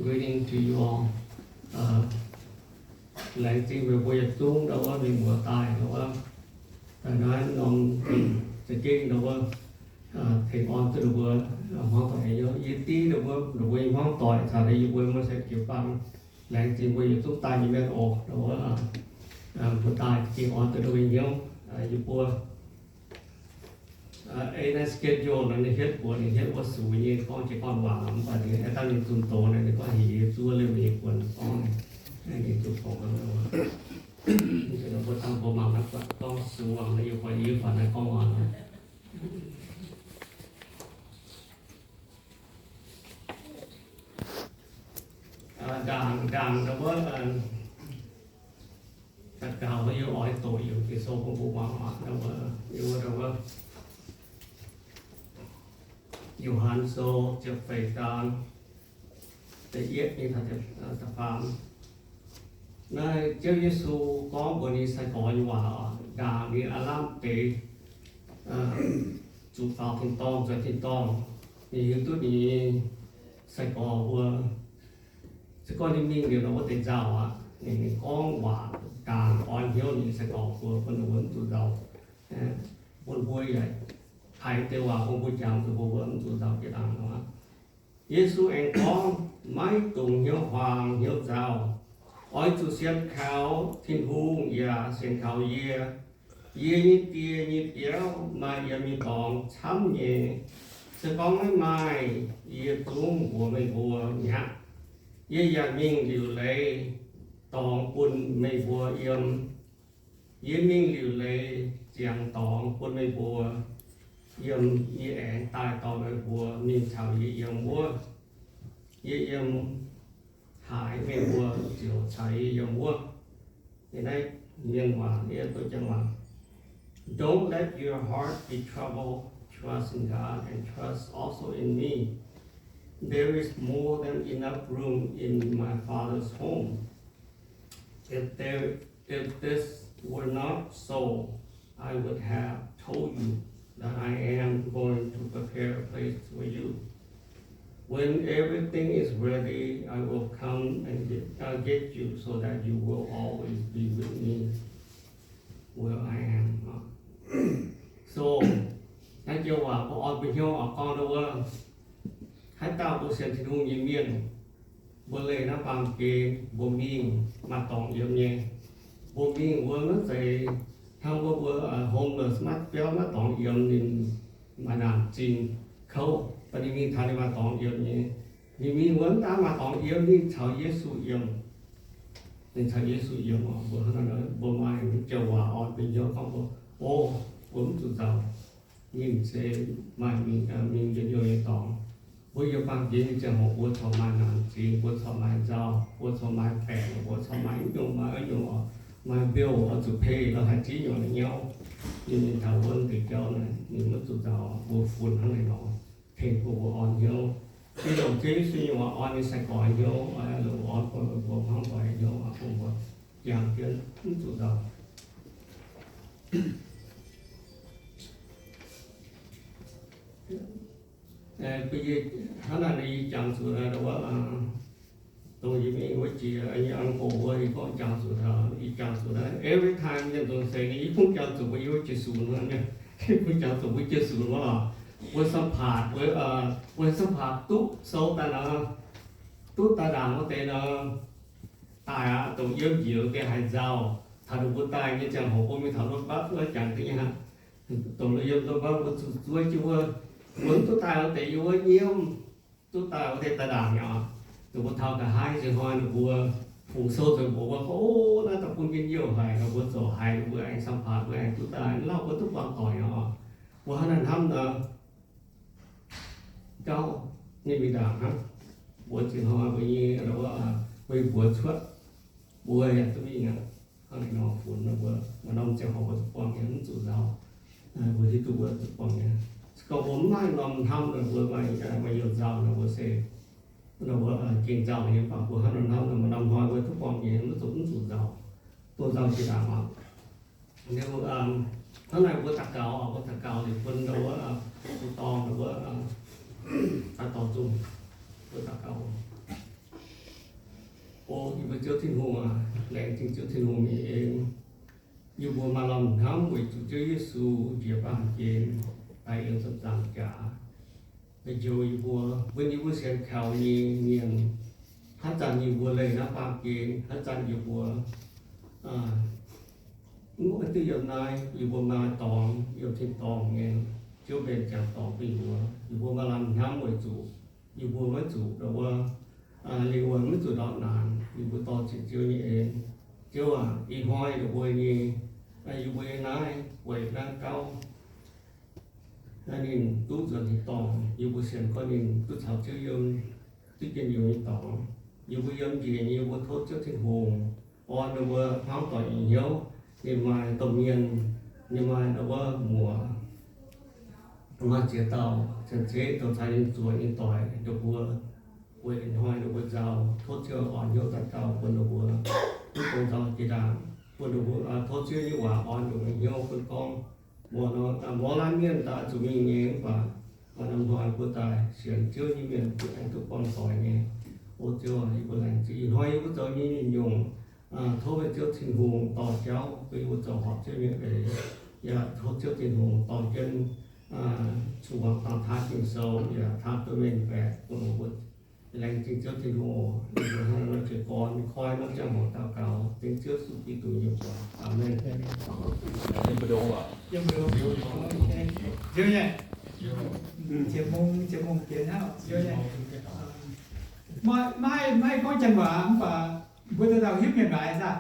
Greeting to you all. Laengz zingh meih mbuo yietc zungv ndau wuov mienh muoz daaih ndau wuov, naaiv norm za'gengh ndau wuov tengx orn duqv ninh mbuo hmuangv doic nyei hnyouv. Yie div ninh mbuo, ninh mbuo nyei hmuangv doic caux ninh mbuo maiv se jiu-baang. Laengz zingh mbuo yietc zungv daaih nyei mienh oc. Ndau wuov mbuo daaih za'gengh orn duqv ninh mbuo nyei hnyouv. Yie mbuo ei naaiv schedule nor ninh hietv mbuox, ninh hietv wuov sux nyei gorngv jiex gorn waac, mv baac ninh aengx daaih ninh zunh doz naaic, ninh gorngv heuc yie zuov liemh nyei buonc gorngv, ninh zuqc fongc. Mbuo dangh mbuo mangc naaiv buatc gorngv sux waac, yie buatc yie faaux naaiv gorngv waac. Ndaangc, ndaangc ndau wuov daux gaux yie oix doqc yiemc Ging-Sou bun mbuo muangx oc. Ndau wuov, yie wuov ndau wuov Yo^han Sou ziepc feix zaang da'yietv mingh taux da'faam. Naaiv Ziouv Yesu gorngv mbuox ninh sai-gorx nyei waac oc. Ndaangc ninh aav lamh deix zuqc faaux tin-dorngh nzuonx tin-dorngh, ninh hiuv duqv ninh nyei sai-gorx mbuo se gorngv ninh mingh liuz nor wuov deix nzauh aqv. Ninh, ninh gorngv waac ndaangc orn hnyouv ninh nyei sai-gorx mbuo, bun ninh mbuo mv zuqc nzauh. Bun mbuo yaac haiz deix waac bun mbuo jangx zuqc mbuo mv zuqc nzauh jiex ndaangc nor. Yesu aengx gorngv, maiv dungx hnyouv huaang hnyouv nzauh. Oix zuqc sienx kaux Tin-Hungh yaac sienx kaux yie. Yie nyei Die nyei biauv maaih yiem nyei dorngx camv nyei. Se gorngv maiv maaih, yie zungv mbuox meih mbuo mi'aqv. Yie yaac mingh liuc leiz dorngx bun meih mbuo yiem. Yie mingh liuc leiz ziangx dorngx bun meih mbuo yiem. Yie aengx daaih dorh meih mbuo mingh caux yie yiem wuov. Yie yiem haaix, meih mbuo ziouc caux yie yiem wuov. Naaiv mienh waac, yie duqv janx waac. Don't let your heart be troubled. Trust in God and trust also in me. There is more than enough room in my Father's home. If there, if this were not so, I would have told you that I am going to prepare a place for you. When everything is ready, I will come and get, uh, get you so that you will always be with me where I am. So, naaiv joux waac mbuo orn mbuo hnyouv oc, gorngv ndau wuov, haaix dauh mbuo sienx Tin-Hungh nyei mienh, mbuo leih naaiv baamh gen mbuo mingh maaih dorngx yiem nyei. Mbuo mingh wuov maiv zeiz hnangv wuov mbuo homeless maiv biauv maiv dorngx yiem, ninh maaih naanc zingh kouv, baac ninh mingh taux ninh maaih dorngx yiem nyei. Ninh mingh wuov mv daan maaih dorngx yiem, ninh caux Yesu yiem. Ninh caux Yesu yiem oc. Mbuo hnangv naaiv, mbuo maaih joux waac orn mbuo hnyouv gorngv mbuo, o, mbuo mv zuqc nzauh. Ninh se maaih mingh, mingh njien-youh nyei dorngx. Mbuo yiem baamh gen nyei ziangh hoc mbuo corc maaih naanc zingx, mbuo corc maaih nzauh, mbuo corc maaih baengc, mbuo corc maaih nyungc maaih nyungc oc, maaih mbiouh oix zuqc pei lorz haih ziex nyungc nyauv. Ninh, ninh taux wuov deix jauv naaiv, ninh maiv zuqc nzauh, mbuo funx hnangv naaiv nor. Tengx bun mbuo orn hnyouv. Ih zanc Ziouv Yesu nyei waac orn nyei sai-gorx hnyouv, longc orn bun mbuo hmuangv doic hnyouv, bun mbuo jangx jienv mv zuqc nzauh. Hnangv naaiv yie jangx zuqc naaiv wuov, dongh yie mingh wuov jiex nyei an gox wuov, yie gorngv jangx zuqc taux, yie jangx zuqc naaiv every time mienh nzunc seix nyei, yie kungx jangx zuqc mbuo yiem wuov jiex sunx wuov, yie kungx jangx zuqc mbuo jiex sunx wuov lorqc. Mbuo สัมภาษณ์ wuov, mbuo สัมภาษณ์ duqv sou daaih nor, duqv daaih ndaangc wuov deix nor, daaih aqv, dongh yiem njiec wuov deix haaix nzauh, taux ninh mbuo daaih nyei ziangh hoc mbuo mingh taux รถบัส wuov jangx deix nyei hnangv. Dongh yiem รถบัส mbuo zuqc zuov jienv wuov, mbuo mv duqv daaih wuov deix yiem wuov nyiemv, duqv daaih wuov deix daaih ndaangc nyei oc. Ninh mbuo taux nqa'haav zinh hnoi ninh mbuo fungx sou nzengc mbuox mbuo gorngv, o, naaiv daaih bun njien-youh haic, ninh mbuo zoux haic, ninh mbuo aengx สัมภาษณ์ mbuo aengx duqv daaih, lauh mbuo duqv buangh doic nyei oc. Mbuo hnangv naaiv hnamv nor, gauh ninh mingh ndaangc hnangv. Mbuo zinh hnoi mbuo nyei, mbuo mbuox cuotv, mbuo yaac duqv mingh aqv. Hnangv naaiv nor funx nor mbuo maaih norm ziangh hoc mbuo duqv buangh nyei, mv zuqc nzauh. Mbuo hiuv duqv mbuo duqv buangh nyei. Se gorngv mbuo mv maaih norm hnamv nor, mbuo maaih, maaih yietc nzauh nor, mbuo se, nor mbuo gengh nzauh nyei. Mv baac mbuo hnangv nor hnamv nor, maaih norm hnoi mbuo duqv buangh nyei, mv zuqc, mv zuqc nzauh, duqv nzauh jiex ndaangc oc. Liuz, hnangv naaic mbuo daux gaux, mbuo daux gaux liuz bun ndau wuov, mbuo dorng ndau wuov, daux gaux zungh, mbuo daux gaux. Mbuo Ziouv Tin-Hungh aac, laengz zingh Ziouv Tin-Hungh nyei en. Yie mbuo maaih lamh hnamv weic zuqc Ziouv Yesu njiec baamh gen daaih yiem ziepc nzaangc jaax, njoux yie mbuo, bun yie mbuo sienx kaux nyei mienh. Haaix zanc yie mbuo leih naaiv baamh gen, haaix zanc yie mbuo mv duqv yiem naaiv, yie mbuo maaih dorngx yiem tin-dorngh nyei. Ziouv mbenc ziangx dorngx bun yie mbuo. Yie mbuo maaih lamh hnamv weic zuqc yie mbuo maiv zuqc ndau wuov, lingh wuonh maiv zuqc ndortv naanc. Yie mbuo dorh ziqc Ziouv nyei en. Ziouv aac, ih hnoi ndau wuov nyei, yie mbuo yiem naaiv weic naaiv gauv, naaiv ninh duqv nzuonx tin-dorngh, yie mbuo sienx gorngv ninh duqv caux Ziouv yiem, duqv njien-youh nyei dorngx. Yie mbuo yiem njiec nyei, yie mbuo tov Ziouv Tin-Hungh orn ninh mbuo hmuangv doic nyei hnyouv. Ninh maaih domh mienh, ninh maaih ndau wuov muoc, maaih ziex dauh cien-ceqv dongh caux ninh zueiz nyei doic, ninh mbuo weic hnoi ninh mbuo nzauh. Tov Ziouv orn hnyouv daaih gauh bun ninh mbuo duqv dongh nzauh jiex ndaangc, bun ninh mbuo tov Ziouv nyei waac orn ninh mbuo hnyouv bun gorngv, mbuo nor, mbuo laanh mienh daaih zuqc mingh nyei mv baac, hnoi mbuo daaih sienx Ziouv nyei mienh aengx duqv buangh doic nyei. O Ziouv, yie mbuo laengz zingh ih hnoi yie mbuo zoux nyei nyungc-nyungc. Tov meih Ziouv Tin-Hungh dorh jauv bun yie mbuo zoux horpc Ziouv nyei eix. Yaac tov Ziouv Tin-Hungh dorh jienv cun-guangc dangh taav Ging-Sou yaac taav duqv mengh baeqc bun mbuo. Laengz zingh Ziouv Tin-Hungh oc. Yie mbuo hnangv nor jiez gorn koi nor ziangh hoc daux gaux dengv Ziouv Yesu Giduc nyei mbuox. Aamen. Nziouv nyei, ziepc mong, ziepc mong dienx hnangv. Nziouv nyei, maiv, maiv gorngv janx waac mv baac mbuo dauh dauh hiuv mienh waac saah?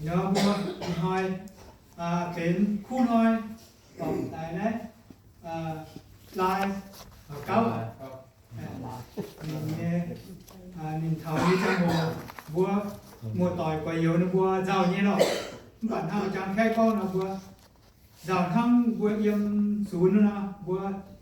Nor mbuo ih hnoi benx kuv hnoi, dorngc daaih naaiv laai gauv, ninh nyei, ninh taux nyei ziangh hoc, mbuo muoz-doic gorx-youz ninh mbuo nzauh nyei lorqc. Mv baac hnangv jangx kaeqv gorngv nor, mbuo nzauh hnangv mbuo yiem sunx nor, mbuo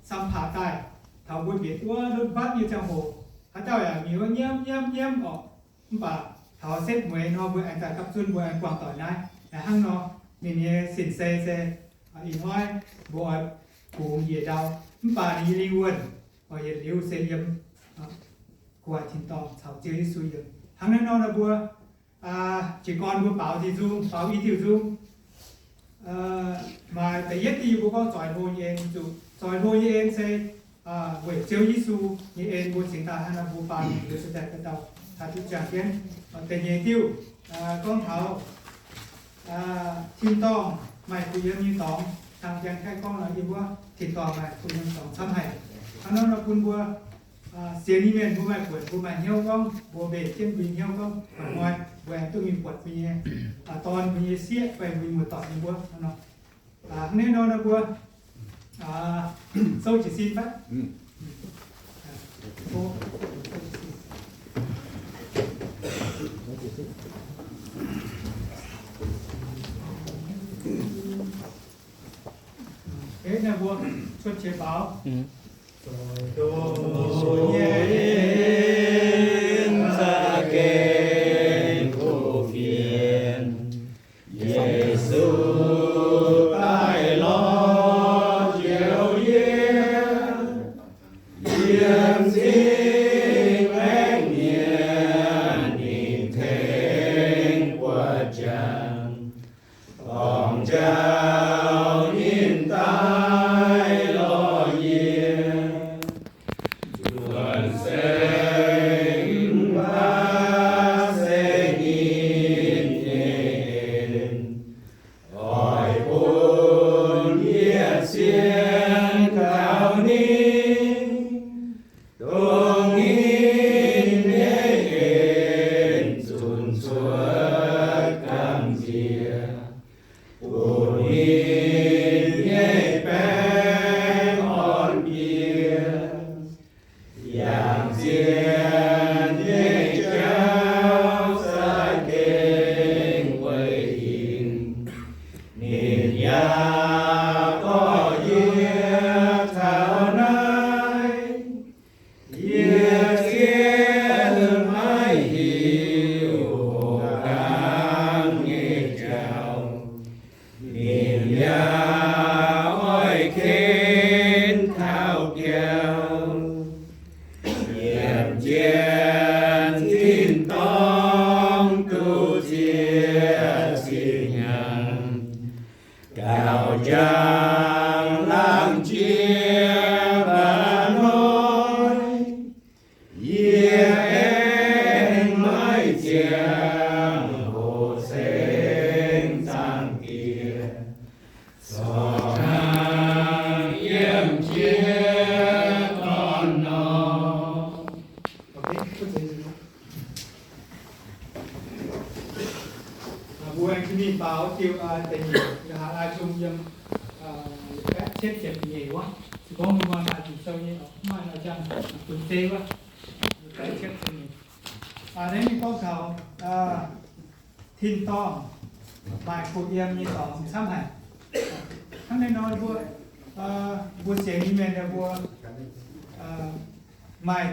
sam paax daaih, taux mbuo mbietc wuov ndutv mbatv nyei ziangh hoc, haaix dauh yaac mingh wuov nyiemv nyiemv nyiemv orqc. Mv baac taux setv mueiz nor, mbuo aengx daaih gapv zunv mbuo aengx buangh doic naaiv. Hnangv nor, ninh nyei sin-sei se ih hnoi mbuo oix bungx yietc ndau, mv baac ninh nyei lingh wuonh yietc liuz se yiem gu'nguaaic tin-dorngh caux Ziouv Yesu yiem. Hnangv naaiv nor, mbuo jiez gorn mbuo baaux nzung, baaux i diuh nzung. Maaih da'yietv diuh mbuo gorngv zoix hlo nyei en, zuqc zoix hlo nyei en se weic Ziouv Yesu nyei en mbuo cingx daaih hnangv nor mbuo baamh mienh mbuo se daaih dauh taaih duqv ziangh jienv. Da'nyeic diuh gorngv taux tin-dorngh maaih kuh yiem nyei dorngx, hnangv janx kaeqv gorngv nor, yiem wuov tin-dorngh maaih kuh yiem dorngx camv haic. Hnangv nor bun mbuo sienx nyei mienh mbuo maaih buonc, mbuo maaih hnyouv gorngv mbuo mbenc jienv mbuo nyei hnyouv gorngv, hnoi mbuo aengx duqv mingh buatc mbuo nyei dorn, mbuo nyei sieqv fai mbuo nyei muoz-doic nyei mbuo nor. Hnangv naaiv nor mbuo souv jiez sin fai? Hnangv naaiv mbuo cuotv qiex faaux. Zoux nyei za'gengh kuv fienx, Yesu daaih lorz njoux yie, yiem zingh maengc mienh ninh tengx buatc janx. Dorngc njaaux ninh daaih lorz yie, nzuonx seix mv baac se ninh nyei en, oix bun yie sienx kaux ninh, dongh ninh nyei en zunc cuotv gamh nziex, bun ninh nyei baengc orn jiex, yangh zien nyei jauv za'gengh weic ginc. Ninh yaac dorh yie ziepc nyeic wuov. Se gorngv mbuo maaih Ging-Sou nyei, mv maaih nor ziangh bun zeiv wuov. Naaiv ninh gorngv taux tin-dorngh maaih kuh yiem nyei dorngx camv haic. Hnangv naaiv nor mbuo, mbuo sienx nyei mienh mbuo maaih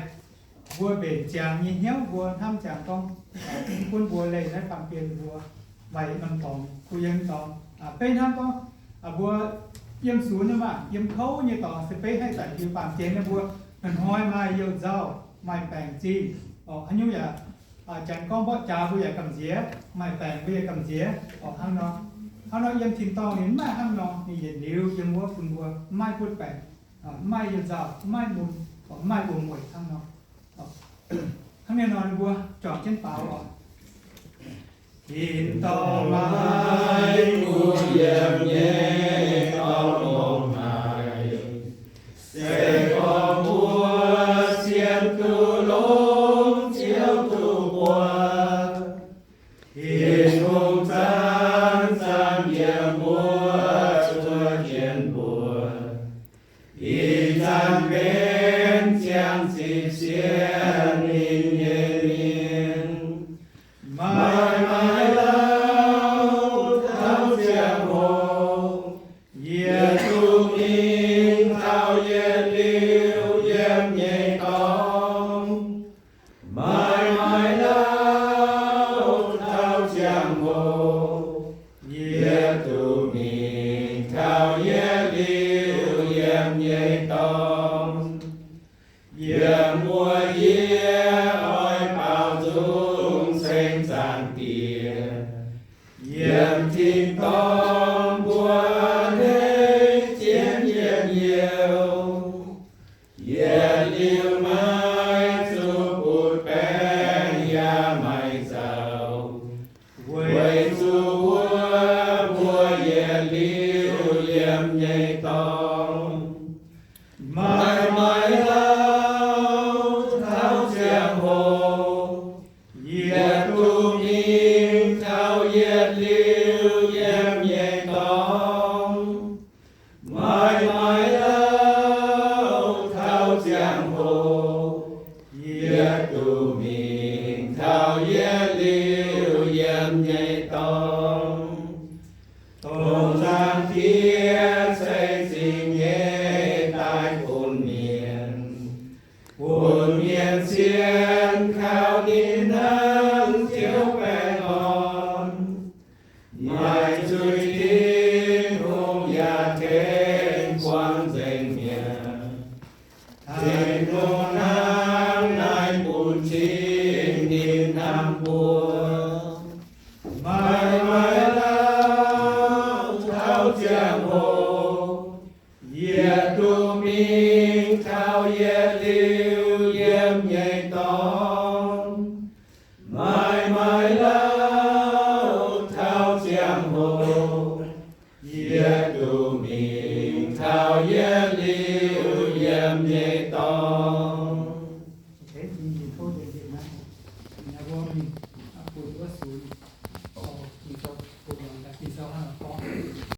mbuo mbenc ziangx nyei hnyouv mbuo hnamv ziangx gorngv bun mbuo leih naaiv baamh gen mbuo maaih norm dorngx, kuh yiem dorngx. Beiv hnangv gorngv mbuo yiem sunx nor maah, yiem kouv nyei dorngx se beiv haih zanc jiu baamh gen naaiv mbuo hnoi-hnoi maaih you-nzauh, maaih baengc zingh. Haaix nyungc yaac janx gorngv mborqv jaax mbuo yaac gamh nziex, maaih baengc mbuo yaac gamh nziex. Hnangv nor, hnangv nor yiem tin-dorngh ninh mv maaih hnangv nor, ninh yietc liuz yiem wuov bun mbuo mv maaih butv baengc, mv maaih you-nzauh, mv maaih mun, mv maaih wuom-mueic hnangv nor. Hnangv naaiv nor ninh mbuo juangc jienv baaux oc. Tin-dorngh maaih kuh yiem nyei dorngx longx haic. Se gorngv mbuo sienx duqv longx, ziouc duqv buatc Tin-Hungh zanc-zanc yiem mbuo zuov jienv mbuo. Ih zanc benx ziangh zipv sienh ninh nyei mienh. Maaih maaiz lauh taux ziangh hoc, yietc zungh mingh taux yietc liuz yiem nyei dorngx. Maaih maaiz lauh taux ziangh hoc, yietc zungh mingh taux yietc liuz yiem nyei dorngx. Yiem mbuo yie oix baaux nzung ceng Zaangc Diex. Yiem tin-dorngh mbuo a'hneiv jienv yietc youz. Yietc liuz maiv zuqc butv baengc yaac maiv nzauh, weic zuqc wuov mbuo yietc liuz yiem nyei dorngx. Maaih maaiz lauh taux ziangh hoc, yietc zungh mingh taux yietc liuz yiem nyei dorngx. Maaih maaiz lauh taux ziangh hoc, yietc zungh mingh taux yietc liuz yiem nyei dorngx. Dongh Zaangc Diex ceix zingh nyei daaih bun mienh, bun mienh sienx kaux ninh hnangv Ziouv baengh orn. Maaih zuiz Tin-Hungh yaac tengx buangv nzengc mi'aqv. Tin-Hungh hnangv naaiv bun cing ninh hnamv mbuo. Maaih maaiz lauh taux ziangh hoc, yietc zungh mingh taux yietc liuz yiem nyei dorngx. Maaih maaiz lauh taux ziangh hoc, yietc zungh mingh taux yietc liuz yiem nyei dorngx.